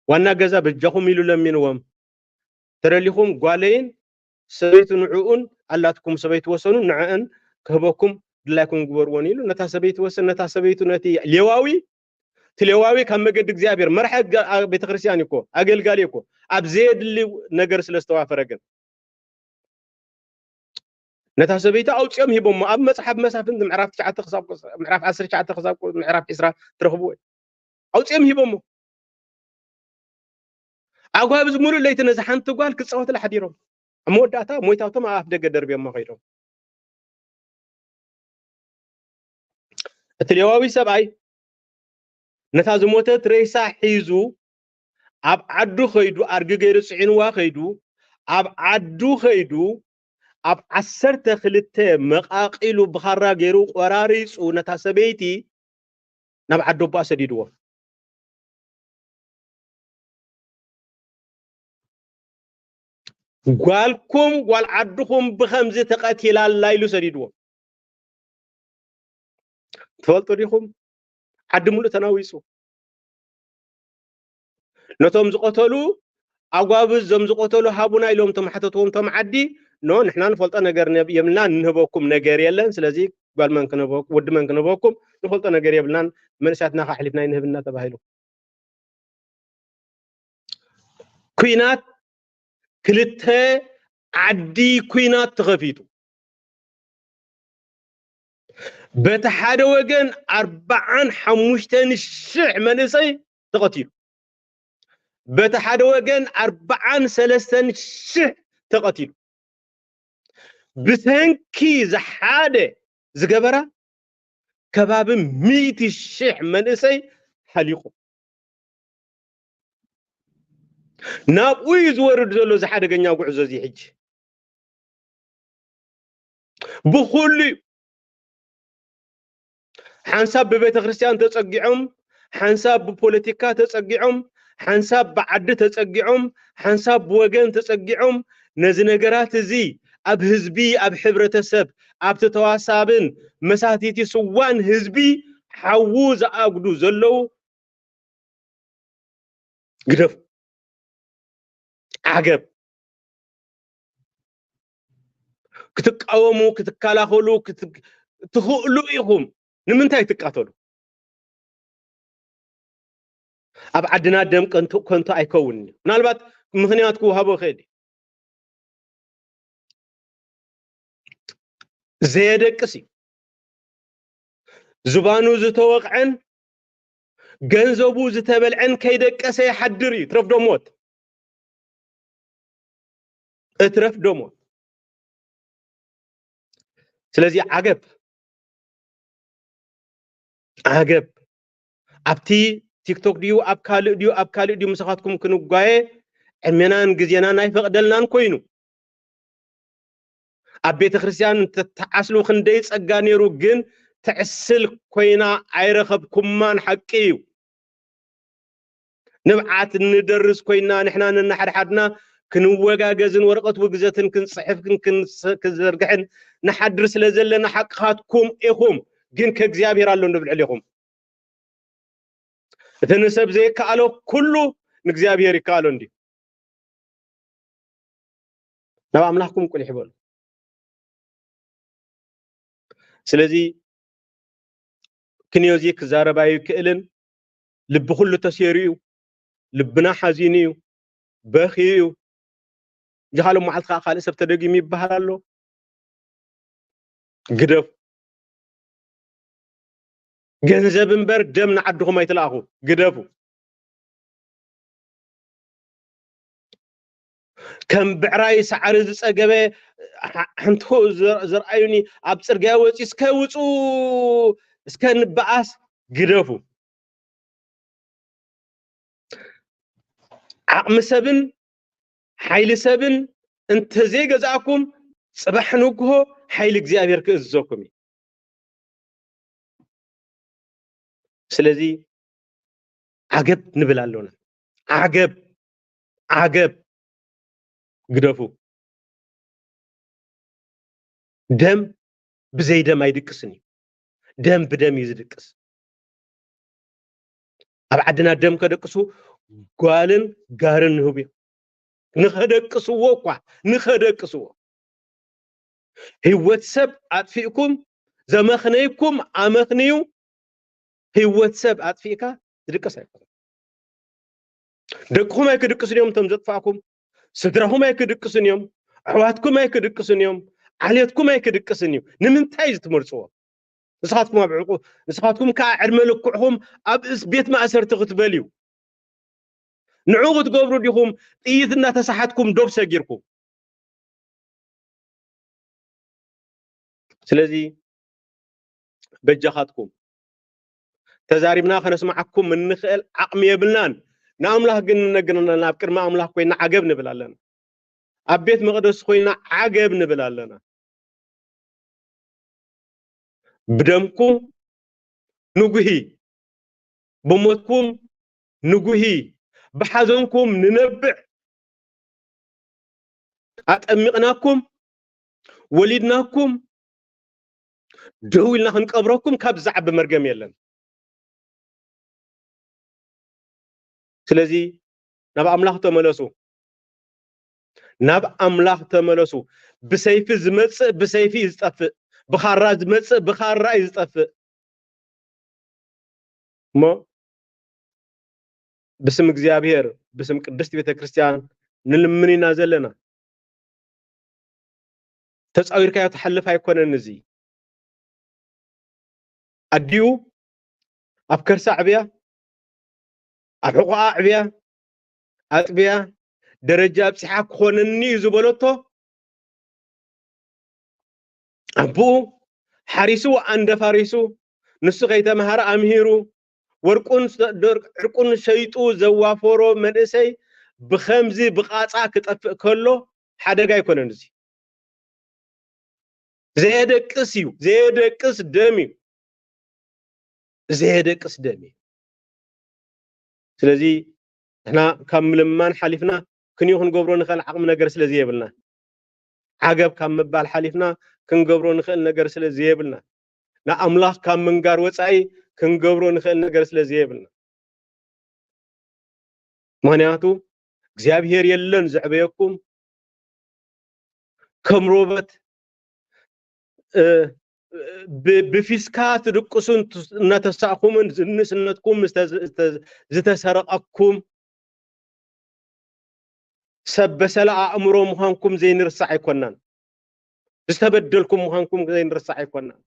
ዋና ገዛ በጃኹም ኢሉ ለሚንዎም። ተደሊኹም ጓለይን ሰበይቱ ንዕኡን ኣላትኩም፣ ሰበይቲ ወሰኑ፣ ንዕአን ክህበኩም ድላይኩም ግበርዎን ኢሉ ነታ ሰበይቲ ወሰን፣ ነታ ሰበይቱ ነቲ ሌዋዊ፣ እቲ ሌዋዊ ካብ መገዲ እግዚኣብሔር መርሐ ጋ-፣ ኣ-፣ ቤተክርስትያን እዩ እኮ፣ ኣገልጋሊ እዩ እኮ፣ ኣብ ዘየድሊ ነገር ስለ ዝተዋፈረ ግን ነታ ሰበይቲ ኣውጺኦም ሂቦሞ። ኣብ መጽሓፍ መሳፍንቲ ምዕራፍ ትሽዓተ ክሳብ፣ ምዕራፍ ዓሰርተ ትሽዓተ ክሳብ ምዕራፍ ዕስራ ትረኽብዎ እዩ። ኣውጺኦም ሂቦሞ። ኣጓብዝ ሙሉእ ለይቲ ነዛ ሓንቲ ጓል ክጻወትላ ሓዲሮም። ኣብ መወዳእታ ሞይታቶም ኣብ ኣፍ ደገ ደርብዮማ ከይዶም። እቲ ሌዋዊ ሰብኣይ ነታ ዝሞተት ሬሳ ሒዙ ኣብ ዓዱ ከይዱ፣ ኣድጊ ገይሩ ጽዒንዋ ከይዱ፣ ኣብ ዓዱ ከይዱ፣ ኣብ ዓሰርተ ክልተ መቓቒሉ ብኻራ ገይሩ ቆራሪጹ ነታ ሰበይቲ ናብ ዓዲ ኣቦኣ ሰዲድዎ። ጓልኩም ጓል ዓድኹም ብኸምዚ ተቐቲላ ኣላ ኢሉ ሰዲድዎ። ትፈልጡ ዲኹም? ዓዲ ሙሉእ ተናዊጹ። ነቶም ዝቐተሉ ኣጓብዝ፣ እዞም ዝቐተሉ ሃቡና ኢሎም ተማሕተትዎም፣ እቶም ዓዲ፣ ኖ፣ ንሕና ንፈልጦ ነገር ነብ-፣ የብልናን፣ እንህበኩም ነገር የለን። ስለዚ ጓል መን ክንህበኩም፣ ወዲ መን ክንህበኩም፣ ንፈልጦ ነገር የብልናን፣ መንእሰያትና ከኣ ኣሕሊፍና ኣይንህብን እናተባሂሉ። ኲናት፣ ክልተ ዓዲ ኲናት ተኸፊቱ። በቲ ሓደ ወገን ኣርብዓን ሓሙሽተን ሽሕ መንእሰይ ተቐቲሉ። በቲ ሓደ ወገን ኣርብዓን ሰለስተን ሽሕ ተቐቲሉ። ብሰንኪ ዝሓደ ዝገበራ ከባቢ ሚእቲ ሽሕ መንእሰይ ሃሊቑ። ናብኡ እዩ ዝወርድ ዘሎ እዚ ሓደገኛ ጉዕዞ እዚ ሕጂ። ብኹሉ እዩ። ሓንሳብ ብቤተ ክርስቲያን ተጸጊዖም፣ ሓንሳብ ብፖለቲካ ተጸጊዖም፣ ሓንሳብ ብዓዲ ተጸጊዖም፣ ሓንሳብ ብወገን ተጸጊዖም፣ ነዚ ነገራት እዚ ኣብ ህዝቢ፣ ኣብ ሕብረተሰብ፣ ኣብቲ ተዋሳብን መሳቲቲ ስዋን ህዝቢ ሓዉ ዝኣጉዱ ዘለዉ ግደፉ። ዓገብ። ክትቃወሙ፣ ክትከላኸሉ፣ ክት-፣ ትኽእሉ ኢኹም። ንምንታይ ትቃተሉ? ኣብ ዓድና ደም ከንቱ፣ ከንቱ ኣይከውንን እዩ። ምናልባት ምኽንያት ክወሃቦ ይኽእል እዩ። ዘየደቅስ እዩ። ዝባኑ ዝተወቕዐን ገንዘቡ ዝተበልዐን ከይደቀሰ ይሓድር እዩ። ትረፍ ዶ ሞት? እትረፍ ዶ ሞት? ስለዚ ዓገብ፣ ዓገብ። ኣብቲ ቲክቶክ ድዩ፣ ኣብ ካልእ ድዩ፣ ኣብ ካልእ ድዩ፣ ምሳኻትኩም ክንጓየ ዕድሜናን ግዜናን ኣይፈቕደልናን ኮይኑ። ኣብ ቤተ ክርስቲያን እንተተዓስሉ ክንደይ ጸጋ ነይሩ፣ ግን ትዕስል ኮይና ኣይረኸብኩማን። ሓቂ እዩ። ንብዓት እንደርስ ኮይና፣ ንሕና ነንሓድሓድና ክንወጋገዝን ወረቐት ውግዘትን ክንጽሕፍን ክንስ-፣ ክንዘርግሕን ንሓድር ስለ ዘለና፣ ሓቅኻትኩም ኢኹም። ግን ከእግዚኣብሔር ኣሎ እንዶ ብልዕሌኹም። እቲ ንሰብ ዘይከኣሎ ኩሉ ንእግዚኣብሔር ይከኣሎ እንድዩ። ናብ ኣምላኽኩም ቁሊሕ በሉ። ስለዚ ክንዮ እዚ ክዛረብ ኣይክእልን። ልቢ ኩሉ ተሰይሩ እዩ። ልብና ሓዚኑ እዩ። በኽዩ እዩ። እንጂ ካልእ መዓልቲ ከዓ ካልእ ሰብ ተደጊሙ ይበሃል ኣሎ። ግደፉ። ገንዘብ እምበር ደም ንዓድኹም ኣይትልኣኹ። ግደፉ። ከም ብዕራይ ሳዕሪ ዝጸገበ ሓ-፣ ሓንቲ ዝር-፣ ዝርኣዩኒ ኣብ ጽርግያ ወጺ፣ እስከ ውጹ፣ እስከ ንበኣስ፣ ግደፉ። ዓቕሚ ሰብን ሓይሊ ሰብን እንተዘይገዛእኩም፣ ጽባሕ ንግሆ ሓይሊ እግዚኣብሔር ክእዝዘኩም እዩ። ስለዚ ዓገብ ንብል ኣሎና። ዓገብ፣ ዓገብ። ግደፉ። ደም ብዘይ ደም ኣይድቅስን እዩ። ደም ብደም እዩ ዝድቅስ። ኣብ ዓድና ደም ከደቅሱ ጓልን ጋርን ንህቡ እዮም። ንኸደቅስዎ እኳ፣ ንኸደቅስዎ። ህይወት ሰብ ኣጥፊእኩም፣ ዘመኽነይኩም ኣመኽንዩ፣ ህይወት ሰብ ኣጥፊእካ ዝድቀስ ኣይኮነን። ደቅኹም ኣይክድቅሱን እዮም እቶም ዘጥፋእኩም፣ ስድራኹም ኣይክድቅሱን እዮም፣ ኣሕዋትኩም ኣይክድቅሱን እዮም፣ ዓሌትኩም ኣይክድቅስን እዩ። ንምንታይ እዚ ትመርጽዎ? ንስኻትኩም ኣብ ዕቑ-፣ ንስኻትኩም ከኣ ዕድመ ልክዕኹም ኣብ እስ-፣ ቤት ማእሰርቲ ክትበልዩ። ንዑ ክትገብሩ ዲኹም ጥይት እናተሳሓትኩም ዶብ ሰጊርኩም? ስለዚ በጃኻትኩም ተዛሪብና ከነስምዓኩም እንኽእል ዓቕሚ የብልናን። ንኣምላኽ ግን ንነግር ኣለና፣ ኣብ ቅድሚ ኣምላኽ ኮይና ዓገብ ንብል ኣለና። ኣብ ቤት መቕደስ ኮይና ዓገብ ንብል ኣለና። ብደምኩም ንጉሂ፣ ብሞትኩም ንጉሂ፣ ብሓዘንኩም ንነብዕ። ኣጠሚቕናኩም፣ ወሊድናኩም፣ ደው ኢልና ክንቀብረኩም ካብ ዝዓቢ መርገም የለን። ስለዚ ናብ ኣምላኽ ተመለሱ። ናብ ኣምላኽ ተመለሱ። ብሰይፊ ዝመጽእ ብሰይፊ እዩ ዝጠፍእ። ብኻራ ዝመጽእ ብኻራ እዩ ዝጠፍእ። እሞ ብስም እግዚኣብሔር፣ ብስም ቅድስት ቤተ ክርስቲያን ንልምን ኢና ዘለና። ተጻዊርካዮ ትሓልፍ ኣይኮነን እዚ። ኣዲኡ ኣብ ከርሳ ኣዕብያ፣ ኣብ ሕቖኣ ኣዕብያ፣ ኣጥብያ፣ ደረጃ ኣብጺሓ ክኾነኒ እዩ ዝበለቶ፣ ኣቦኡ ሓሪሱ ኣንደፋሪሱ፣ ንሱ ከይተምሃረ ኣምሂሩ፣ ወርቁን ስ-፣ ደር-፣ ዕርቁን ሸይጡ ዘዋፈሮ መንእሰይ ብኸምዚ ብቓጻ ክጠፍእ ከሎ ሓደጋ ኣይኮነን እዚ። ዘየደቅስ እዩ፣ ዘየደቅስ ደም እዩ። ዘየደቅስ ደም እዩ። ስለዚ ንሕና ካብ ምልማን ሓሊፍና ክንዮ ክንገብሮ ንኽእል ዓቕሚ ነገር ስለ ዘየብልና፣ ዓገብ ካብ ምባል ሓሊፍና ክንገብሮ ንኽእል ነገር ስለ ዘየብልና፣ ንኣምላኽ ካብ ምንጋር ወጻኢ ክንገብሮ ንኽእል ነገር ስለ ዘየብልና። ምኽንያቱ እግዚኣብሔር የለን ዘዕበየኩም፣ ከም ሮበት፣ እ፣ ብ-፣ ብፊስካ ትድቅሱን እናተሳእኩምን ንእስነትኩም ዝተዝ-፣ ዝተዝ-፣ ዝተሰረቐኩም ሰብ በሰለ ኣእምሮ ምዃንኩም ዘይንርሳዕ ኣይኮናን። ዝተበደልኩም ምዃንኩም ዘይንርሳዕ ኣይኮናን።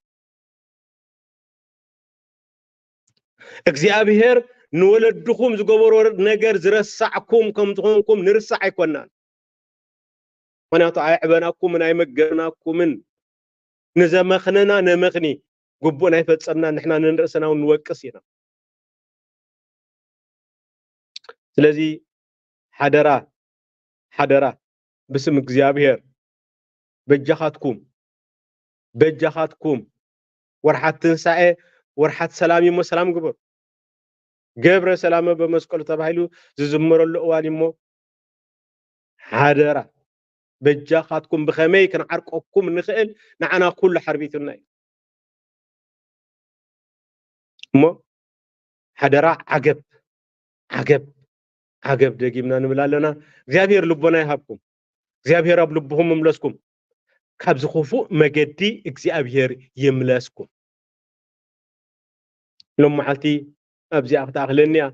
እግዚኣብሔር ንወለድኹም ዝገበሮ ነገር ዝረሳዕኩም ከም ዝኾንኩም ንርሳዕ ኣይኮናን። ምኽንያቱ ኣየዕበናኩምን ኣይመገብናኩምን። ንዘመኽነና ነመኽኒ፣ ግቡእ ናይ ፈጸምና ንሕና ንርእስና እውን ንወቅስ ኢና። ስለዚ ሓደራ፣ ሓደራ፣ ብስም እግዚኣብሔር በጃኻትኩም፣ በጃኻትኩም፣ ወርሓት ትንሳኤ፣ ወርሓት ሰላም እዩ እሞ ሰላም ግበሩ። ገብረ ሰላመ በመስቀሉ ተባሂሉ ዝዝመረሉ እዋን እዩ እሞ ሓደራ፣ በጃኻትኩም ብኸመይ ክንዓርቀኩም ንኽእል ንዓና ኩሉ ሓርቢቱና እዩ። እሞ ሓደራ ዓገብ፣ ዓገብ፣ ዓገብ ደጊምና ንብል ኣለና። እግዚኣብሔር ልቦና ይሃብኩም። እግዚኣብሔር ኣብ ልብኹም ይምለስኩም። ካብዚ ክፉእ መገዲ እግዚኣብሔር ይምለስኩም። ሎም መዓልቲ ኣብዚኣ ክትኣኽለኒ እያ።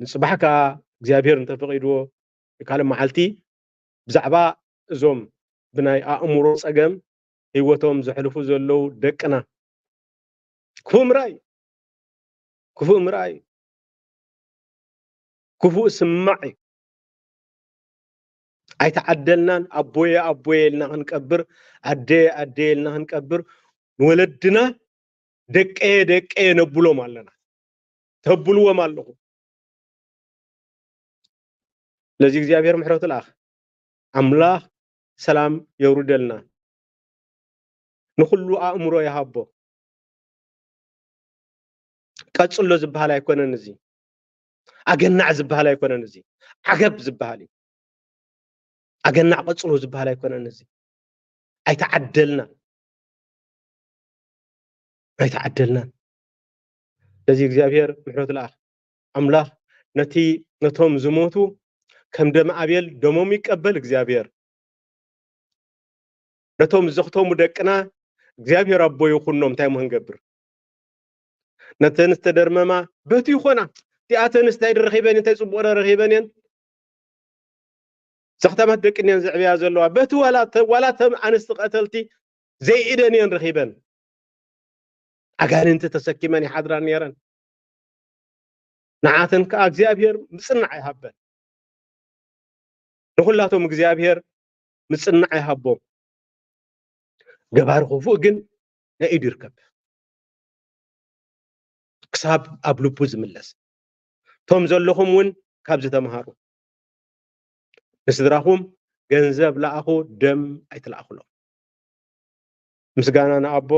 ንጽባሕ ከኣ እግዚኣብሔር እንተፈቒድዎ ካልእ መዓልቲ ብዛዕባ እዞም ብናይ ኣእምሮ ጸገም ህይወቶም ዘሕልፉ ዘለዉ ደቅና ክፉእ ምርኣይ፣ ክፉእ ምርኣይ፣ ክፉእ ስማዕ እዩ። ኣይተዓደልናን። ኣቦየ ኣቦየ ኢልና ክንቀብር፣ ኣደየ ኣደየ ኢልና ክንቀብር፣ ንወለድና ደቀየ ደቀየ ነብሎም ኣለና። ተብልዎም ኣለኹ። ስለዚ እግዚኣብሔር ምሕረቱ ልኣኽ። ኣምላኽ ሰላም የውርደልና። ንኹሉ ኣእምሮ ይሃቦ። ቀጽሎ ዝበሃል ኣይኮነን እዚ። ኣገናዕ ዝበሃል ኣይኮነን እዚ። ዓገብ ዝበሃል እዩ። ኣገናዕ ቀጽሎ ዝበሃል ኣይኮነን እዚ። ኣይተዓደልናን። ኣይተዓደልናን። ስለዚ እግዚኣብሔር ምሕረቱ ልኣኽ። ኣምላኽ ነቲ፣ ነቶም ዝሞቱ ከም ደም ኣቤል ደሞም ይቀበል እግዚኣብሔር። ነቶም ዘኽተሙ ደቅና እግዚኣብሔር ኣቦ ይኹኖም። እንታይ እሞ ክንገብር? ነተን ዝተደርመማ በቲ ይኾና። እቲኣተንስ እንታይ ረኺበን? እንታይ ጽቡቕ ረኺበን እየን? ዘኽተማት ደቂ እኒአን ዘዕብያ ዘለዋ። በቲ ዋላ ተ-፣ ዋላ ተም ኣንስቲ ቀተልቲ ዘይኢደን እየን ረኺበን። ኣጋንንቲ ተሰኪመን ይሓድራ ነይረን። ንዓተን ከኣ እግዚኣብሔር ምጽናዕ ይሃበን። ንኹላቶም እግዚኣብሔር ምጽናዕ ይሃቦም። ገባሪ ክፉእ ግን ናይ ኢዱ ይርከብ። ክሳብ ኣብ ልቡ ዝምለስ። እቶም ዘለኹም እውን ካብዚ ተምሃሩ። ንስድራኹም ገንዘብ ለኣኹ፣ ደም ኣይትልኣኹሎም። ምስጋና ንኣቦ፣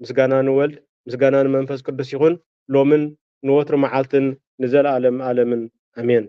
ምስጋና ንወልድ፣ ምስጋና ንመንፈስ ቅዱስ ይኹን፣ ሎምን ንወትሩ መዓልትን ንዘለኣለም ኣለምን። ኣሜን።